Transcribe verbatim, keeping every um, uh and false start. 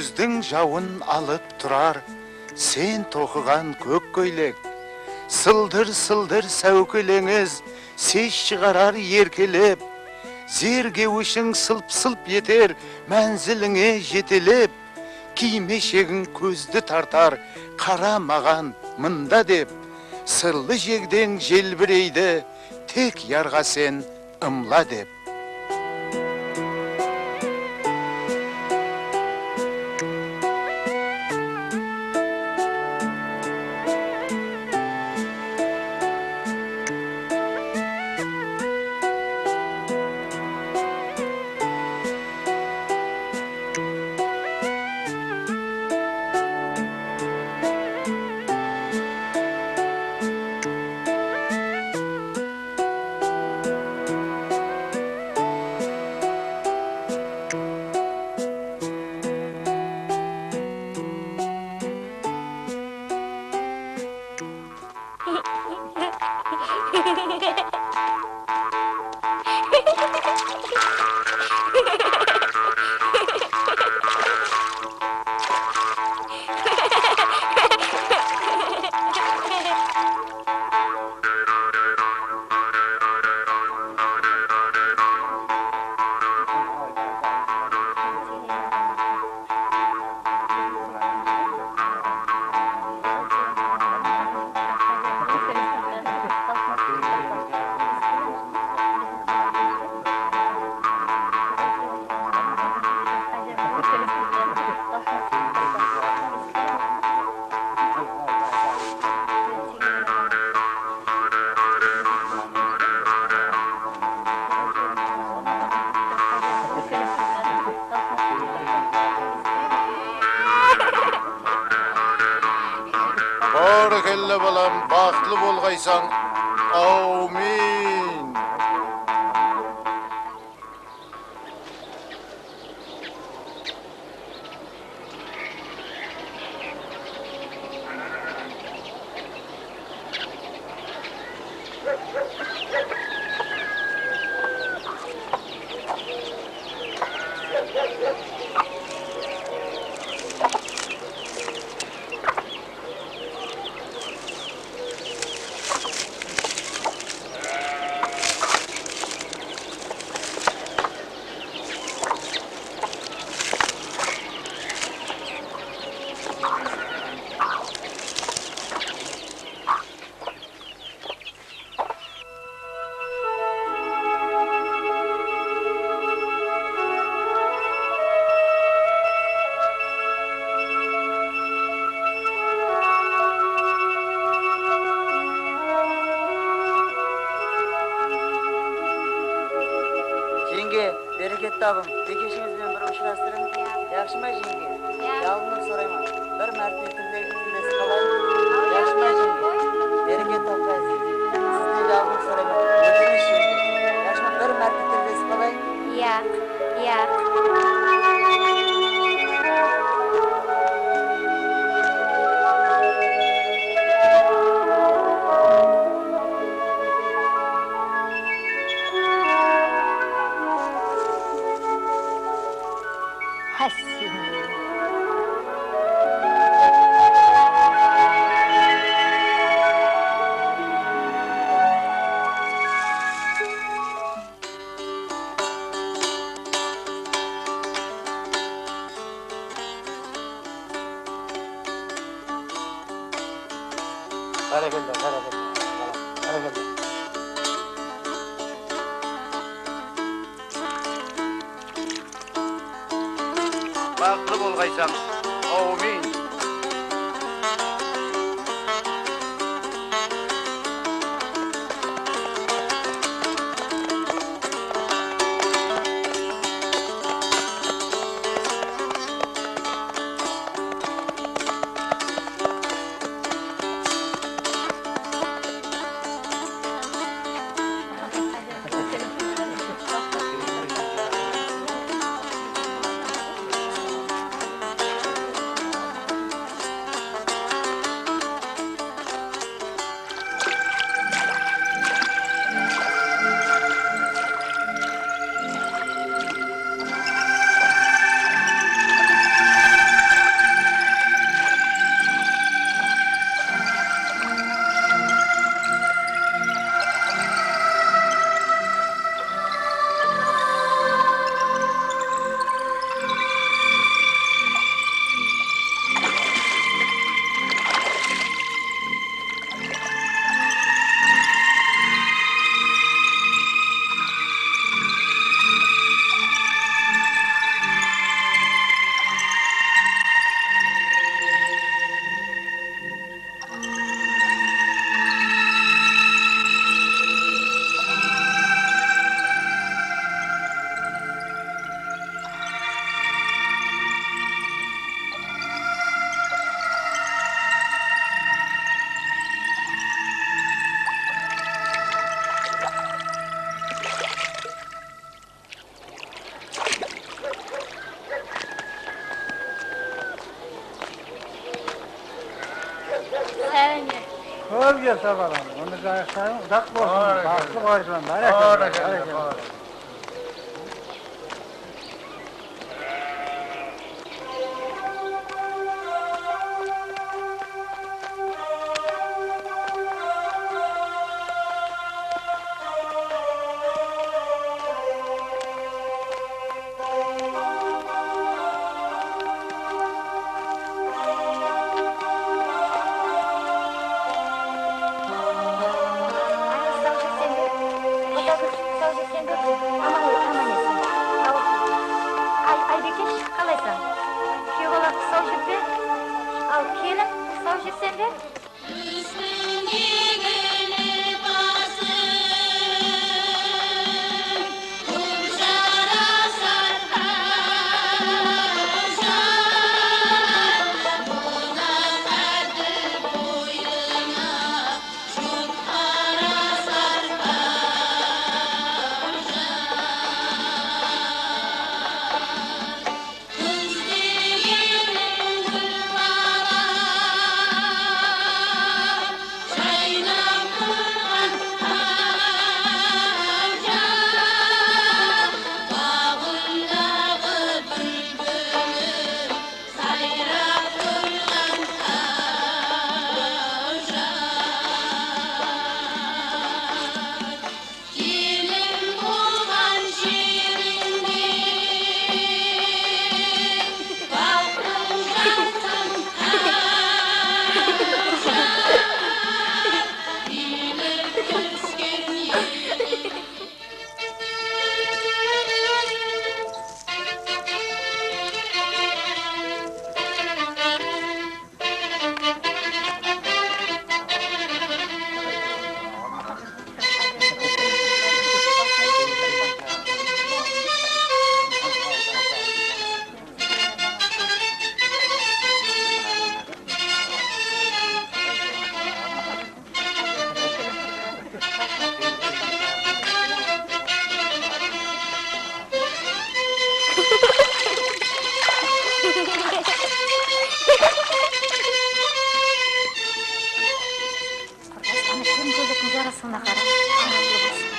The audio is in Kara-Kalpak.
Kúzdiń jawın alıp turar sen toqıǵan kók kóylek. Sıldır-sıldır sáwkeleńiz ses shıǵarar erkelep. Zer gewishiń sılp-sılp eter mánzilińe jetelep. Kiymeshegiń kózdi tartar, qara maǵan mında dep. Sırlı jegdeń jelbireydi, tek yarǵa sen ımla dep. Bárekella, balam, baxıtlı bolǵaysań. Áwmin. Jeńge, bereket tabıń. Bekeshińiz benen bir ushırastırıń. Yaqshı ma, jeńge? Yalınıp sorayman. Bir márte tilesip qalayıq. Yaqshı ma, jeńge? Bereket tapqaysız. Sizden yalınıp sorayman. Ótinish, jeńge. Yaqshı ma, bir márte tilesip qalayıq. Yaq, yaq. Hássene. Bárekella, bárekella, bárekella. Baxıtlı bolǵaysań. Áwmin. Kóp jasa, balam. Onda jayıqlarıń uzaq bolsın. Barakallah. Baxıtlı bolasıń. Barakallah, barakallah. Saw júrseń be? Saw júrseń be? Aman, aman esen. Saw. Ay, Aybekesh, qalaysań? Kúyew bala saw júr pe? Al, kelin, saw júrseń be? Kelin bolǵan jerińde baxtıń jansın, áw, jar, kúylik túsken eliń. Qurdas, ana, kelin kóylektiń jarasıǵına qara. Qanatlı bolsın.